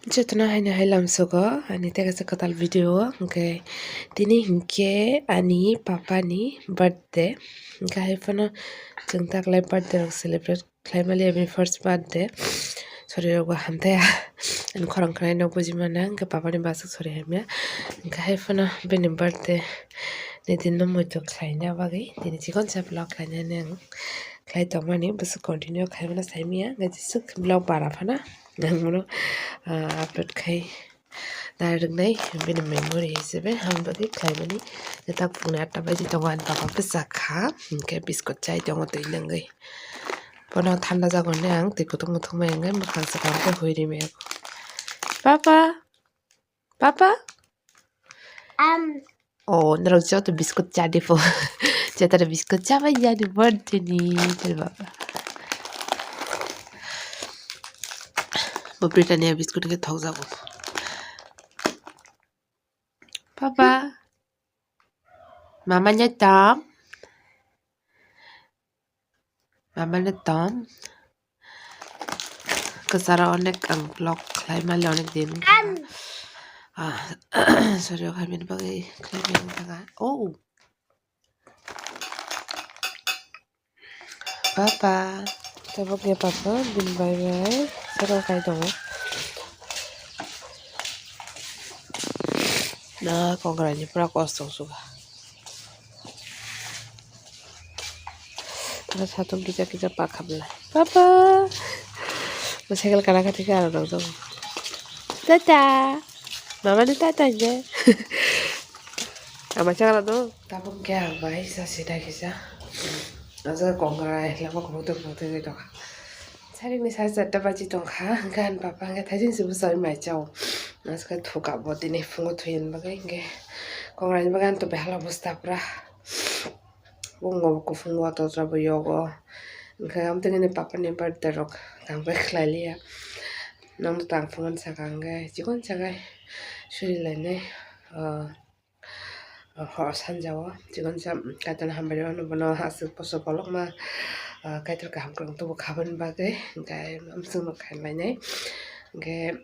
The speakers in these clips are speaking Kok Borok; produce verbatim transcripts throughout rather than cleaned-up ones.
Jotono haino hai lamsogo ani tei kaisa kwtal video o, hwnkhe tini hinkhe ani papa ni birthday, hwnkhe hai phano chwng taklai birthday rok celebrate khlai maliya bini first birthday. Sori rok bo hamtaiya ani khorang khnai no buji mano, hwnkhe papa ni bwswk sori hamya, hwnkhe hai phano bini birthday ni din no muitu khlaina bagwi tini chikon sa vlog khlainani ang khlai tongmani, bwswk continue khaimano saimanya, hwnkhe jeswk vlog bara phano. Ang bono, ah, upload khai narwknai bini memory hisabe, ang bagwi khlaimani. Jeta phungni atta baji tongo, ani papa bwsa kha, hwnkhe biscuit chai tongo twi nangwi. Bono thanda jagoni ang twi kutung muthung mai wngwi mwkhang swkang khe hui rimwi. Papa, papa. Am. Oh, norok joto biscuit cha di pho. Jotaro biscuit cha bai ya ni birthday ni, tei baba. Bo Britannia biscuit khe thok jago. Papa. Mama nya tam. Mamani ton kwcharo onek ang vlog khlai mali onek din. Ah, sorry, o khaimani bagwi khlai mani thanga. Oh. Papa. Tabuk ya papa, bin bai bai. Sero kai tongo. Na, kongra ni pura kosong suga. Aro satung kisa kisa pakha bwla. Papa. Bo cycle kana kha thikhe aro nang jago. Tata. Mama ni tata je. Ama cycle do. Tabuk khe ang bai sa sida kisa. Aja kongra lama kubutuk kubutuk tongkha. Sarikni sa charta baji tongkha. Gan papa hwnkhe thaijin se bwsai mai chao. Aska thuka bo tini phungo thuyan bagwi hwnkhe. Kongra ni bagwi ang to behala bwsta pura. Bungo kuphungo totra bo yogo. Hwnkhe amtwini papa ni birthday rok tang bai khlai liya. Nang tang phungan saka hwnkhe chikon sakai suri lainai, ah, hor sanja o chikon sa Kaitor hambai rw bono aswk poso kolokma, ah, Kaitor kaham kwrwng tubu khabani bagwi hwnkhe amswkno khainlainai. Hwnkhe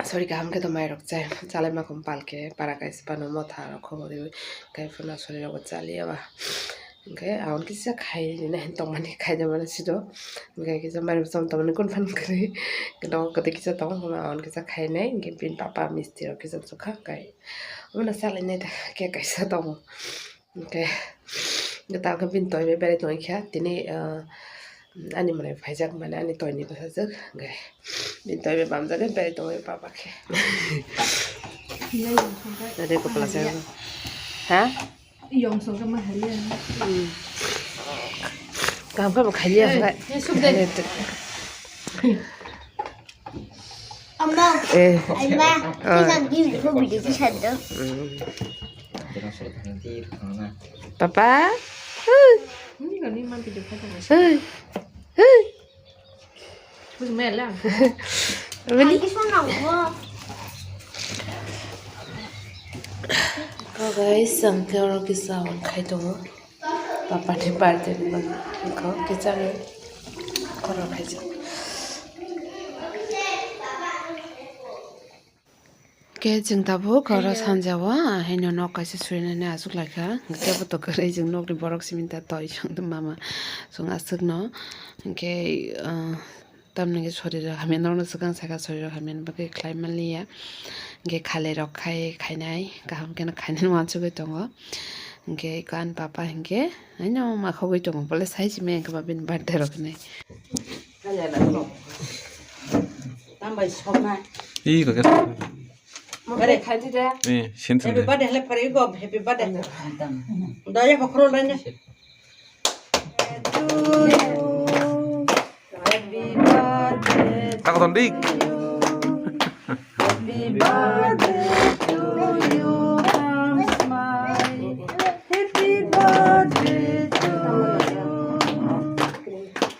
sori kaham khe to mairok chai, chalai ma khum palkhe para kaisa phano motha rok khobo riwi, kai phano sori rok bo chaliya ba. Hwnkhe aon kisa khai rina hin tongmani khai de mani sido. Hwnkhe kisa mari bwsam tongmani kun phan kwrwi. Hwnkhe nogo kwtwi kisa tongo, hwnba aon kisa khainai. Hwnkhe bini papa misti rok kisa chukha, hwnkhe omono chalainai da khe kaisa tongo. Hwnkhe, hwnkhe tabukhe bini toibai berai tongwi kha. Tini, ah, ani mwnai phaijak mane ani toini bwsajwk. Hwnkhe bini toibai bamjak khe berai tongwi papa khe. Nade kopla sa. Ha? Yong song khe ma haliya. Hmm. Kaham khe bo khaliya. Eh, eh, suk de. Ama, eh. Ama, ah. Kita di ko video di sado. Hmm. Papa. Ini kan ini mah video foto. Hey. Hey. Bujmela. Ani song nanggo. Ko guys, ang khe oro kisa wan khai tongo. Papa ni birthday ni bagwi. Ko kisa ro koro khai tongo. Khe chwng tabuk oro sanjao, ah, haino nok kaisa surinani achuk laikha. Teibo to kwrwi chwng nokni borok simi ta toi chwng mama chwng aswkno. Hwnkhe, ah, tamni hwnkhe sori rok hamya norokno swkang saka sori rok hamya bagwi khlai manliya. Hwnkhe khalai rok khai khainai kaham kheno khainani uansugwi tongo. Hwnkhe eko ani papa hwnkhe haino makhogwi tongo, bole sai simi wngkha bini birthday rok hinwi. Tambai sokna. Ih, kok. Bare khaji de. Eh, sin sin. Happy birthday hele pare go, happy birthday. Daya ko khoro laine. Happy birthday. Tako ton dik. Happy birthday to you, Kamsmai. Happy birthday to you.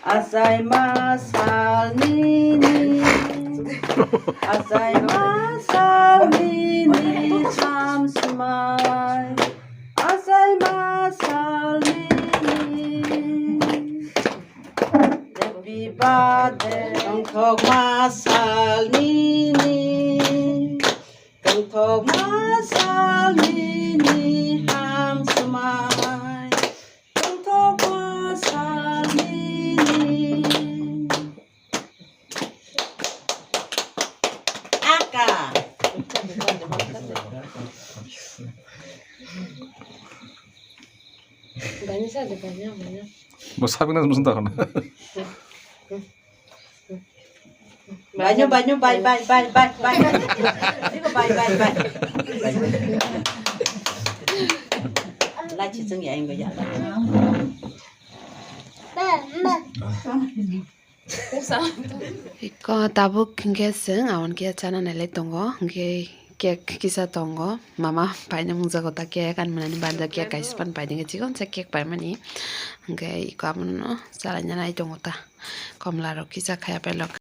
Achaima salnini, achaima salnini Kamsmai, achaima salnini. Happy birthday, tongthokma salnini. Banya sa de, banya, banya. Bo sabikna musun ta khana. Banyo, banyo, bai, bai, bai, bai, bai. Iko bai, bai, bai. Lachi chung ya ingo ya. Iko tabuk hingke chwng aboni khe chana nailai tongo, hingke cake kisa tongo, mama paina mungjago ta cake ani mwnani banja cake kaisa pan paidingke chikon sa cake paimani, hingke iko abono chalaina nai tongo ta, komla rok kisa khai apple rok.